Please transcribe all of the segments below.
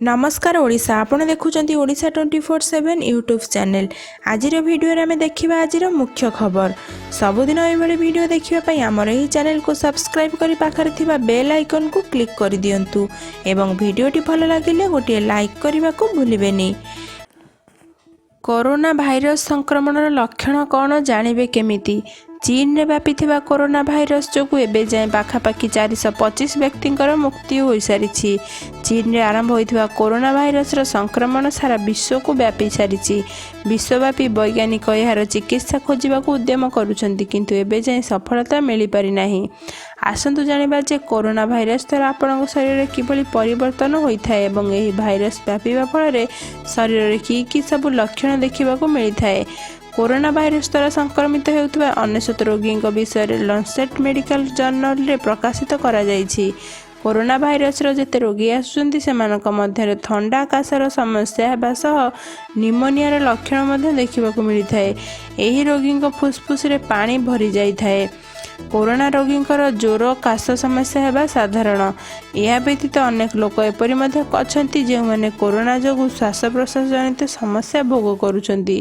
ନମସ୍କାର ଓଡ଼ିଶା, ଆପଣ ଦେଖୁଛନ୍ତି ଓଡ଼ିଶା 24/7 ୟୁଟ୍ୟୁବ୍ ଚ୍ୟାନେଲ୍। ଆଜିର ଭିଡ଼ିଓରେ ଆମେ ଦେଖିବା ଆଜିର ମୁଖ୍ୟ ଖବର। ସବୁଦିନ ଏଇଭଳି ଭିଡ଼ିଓ ଦେଖିବା ପାଇଁ ଆମର ଏହି ଚ୍ୟାନେଲକୁ ସବସ୍କ୍ରାଇବ୍ କରି ପାଖରେ ଥିବା ବେଲ୍ ଆଇକନ୍କୁ କ୍ଲିକ୍ କରିଦିଅନ୍ତୁ ଏବଂ ଭିଡ଼ିଓଟି ଭଲ ଲାଗିଲେ ଗୋଟିଏ ଲାଇକ୍ କରିବାକୁ ଭୁଲିବେନି। କରୋନା ଭାଇରସ ସଂକ୍ରମଣର ଲକ୍ଷଣ କ'ଣ, ଜାଣିବେ କେମିତି? ଚୀନରେ ବ୍ୟାପିଥିବା କରୋନା ଭାଇରସ ଯୋଗୁଁ ଏବେ ଯାଏଁ ପାଖାପାଖି 425 ବ୍ୟକ୍ତିଙ୍କର ମୃତ୍ୟୁ ହୋଇସାରିଛି। ଚୀନରେ ଆରମ୍ଭ ହୋଇଥିବା କରୋନା ଭାଇରସର ସଂକ୍ରମଣ ସାରା ବିଶ୍ୱକୁ ବ୍ୟାପି ସାରିଛି। ବିଶ୍ୱବ୍ୟାପୀ ବୈଜ୍ଞାନିକ ଏହାର ଚିକିତ୍ସା ଖୋଜିବାକୁ ଉଦ୍ୟମ କରୁଛନ୍ତି, କିନ୍ତୁ ଏବେ ଯାଏଁ ସଫଳତା ମିଳିପାରିନାହିଁ। ଆସନ୍ତୁ ଜାଣିବା ଯେ କରୋନା ଭାଇରସ ଦ୍ୱାରା ଆପଣଙ୍କ ଶରୀରରେ କିଭଳି ପରିବର୍ତ୍ତନ ହୋଇଥାଏ ଏବଂ ଏହି ଭାଇରସ ବ୍ୟାପିବା ଫଳରେ ଶରୀରରେ କି କି ସବୁ ଲକ୍ଷଣ ଦେଖିବାକୁ ମିଳିଥାଏ। କରୋନା ଭାଇରସ ଦ୍ୱାରା ସଂକ୍ରମିତ ହେଉଥିବା 99 ରୋଗୀଙ୍କ ବିଷୟରେ ଲନ୍ସେଟ୍ ମେଡିକାଲ ଜର୍ନାଲରେ ପ୍ରକାଶିତ କରାଯାଇଛି। କରୋନା ଭାଇରସର ଯେତେ ରୋଗୀ ଆସୁଛନ୍ତି, ସେମାନଙ୍କ ମଧ୍ୟରେ ଥଣ୍ଡା, କାଶର ସମସ୍ୟା ହେବା ସହ ନିମୋନିଆର ଲକ୍ଷଣ ମଧ୍ୟ ଦେଖିବାକୁ ମିଳିଥାଏ। ଏହି ରୋଗୀଙ୍କ ଫୁସଫୁସରେ ପାଣି ଭରି ଯାଇଥାଏ। କରୋନା ରୋଗୀଙ୍କର ଜ୍ୱର, କାଶ ସମସ୍ୟା ହେବା ସାଧାରଣ। ଏହା ବ୍ୟତୀତ ଅନେକ ଲୋକ ଏପରି ମଧ୍ୟ ଅଛନ୍ତି, ଯେଉଁମାନେ କରୋନା ଯୋଗୁଁ ଶ୍ୱାସ ପ୍ରଶ୍ୱାସ ଜନିତ ସମସ୍ୟା ଭୋଗ କରୁଛନ୍ତି।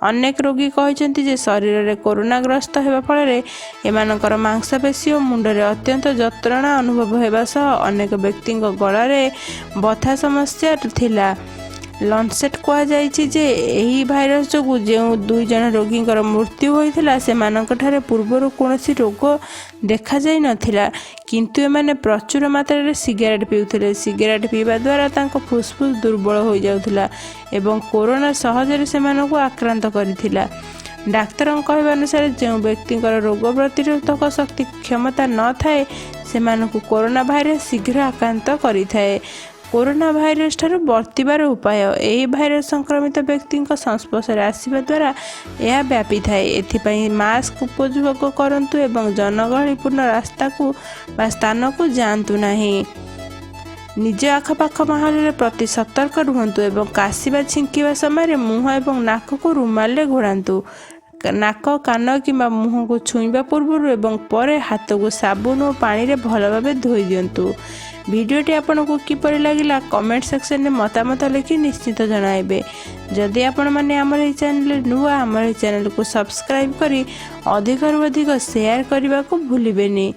ଅନେକ ରୋଗୀ କହିଛନ୍ତି ଯେ ଶରୀରରେ କରୋନାଗ୍ରସ୍ତ ହେବା ଫଳରେ ଏମାନଙ୍କର ମାଂସପେଶୀ ଓ ମୁଣ୍ଡରେ ଅତ୍ୟନ୍ତ ଯନ୍ତ୍ରଣା ଅନୁଭବ ହେବା ସହ ଅନେକ ବ୍ୟକ୍ତିଙ୍କ ଗଳାରେ ବଥା ସମସ୍ୟା ଥିଲା। ଲନ୍ସେଟ୍ କୁହାଯାଇଛି ଯେ ଏହି ଭାଇରସ ଯୋଗୁଁ ଯେଉଁ ଦୁଇ ଜଣ ରୋଗୀଙ୍କର ମୃତ୍ୟୁ ହୋଇଥିଲା, ସେମାନଙ୍କଠାରେ ପୂର୍ବରୁ କୌଣସି ରୋଗ ଦେଖାଯାଇ ନଥିଲା, କିନ୍ତୁ ଏମାନେ ପ୍ରଚୁର ମାତ୍ରାରେ ସିଗାରେଟ୍ ପିଉଥିଲେ। ସିଗାରେଟ୍ ପିଇବା ଦ୍ୱାରା ତାଙ୍କ ଫୁସଫୁସ ଦୁର୍ବଳ ହୋଇଯାଉଥିଲା ଏବଂ କରୋନା ସହଜରେ ସେମାନଙ୍କୁ ଆକ୍ରାନ୍ତ କରିଥିଲା। ଡାକ୍ତରଙ୍କ କହିବା ଅନୁସାରେ, ଯେଉଁ ବ୍ୟକ୍ତିଙ୍କର ରୋଗ ପ୍ରତିରୋଧକ ଶକ୍ତି କ୍ଷମତା ନଥାଏ, ସେମାନଙ୍କୁ କରୋନା ଭାଇରସ ଶୀଘ୍ର ଆକ୍ରାନ୍ତ କରିଥାଏ। କରୋନା ଭାଇରସ ଠାରୁ ବର୍ତ୍ତିବାର ଉପାୟ: ଏହି ଭାଇରସ ସଂକ୍ରମିତ ବ୍ୟକ୍ତିଙ୍କ ସଂସ୍ପର୍ଶରେ ଆସିବା ଦ୍ୱାରା ଏହା ବ୍ୟାପିଥାଏ। ଏଥିପାଇଁ ମାସ୍କ ଉପଯୋଗ କରନ୍ତୁ ଏବଂ ଜନଗହଳିପୂର୍ଣ୍ଣ ରାସ୍ତାକୁ ବା ସ୍ଥାନକୁ ଯାଆନ୍ତୁ ନାହିଁ। ନିଜ ଆଖପାଖ ମାହୋଲରେ ପ୍ରତି ସତର୍କ ରୁହନ୍ତୁ ଏବଂ କାଶିବା, ଛିଙ୍କିବା ସମୟରେ ମୁହଁ ଏବଂ ନାକକୁ ରୁମାଲରେ ଘୋଡ଼ାନ୍ତୁ। ନାକ, କାନ କିମ୍ବା ମୁହଁକୁ ଛୁଇଁବା ପୂର୍ବରୁ ଏବଂ ପରେ ହାତକୁ ସାବୁନ ଓ ପାଣିରେ ଭଲ ଭାବେ ଧୋଇ ଦିଅନ୍ତୁ। ଭିଡ଼ିଓଟି ଆପଣଙ୍କୁ କିପରି ଲାଗିଲା, କମେଣ୍ଟ ସେକ୍ସନରେ ମତାମତ ଲେଖି ନିଶ୍ଚିତ ଜଣାଇବେ। ଯଦି ଆପଣମାନେ ଆମର ଏହି ଚ୍ୟାନେଲରେ ନୂଆ, ଆମର ଏହି ଚ୍ୟାନେଲକୁ ସବସ୍କ୍ରାଇବ୍ କରି ଅଧିକରୁ ଅଧିକ ସେୟାର କରିବାକୁ ଭୁଲିବେନି।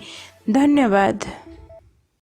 ଧନ୍ୟବାଦ।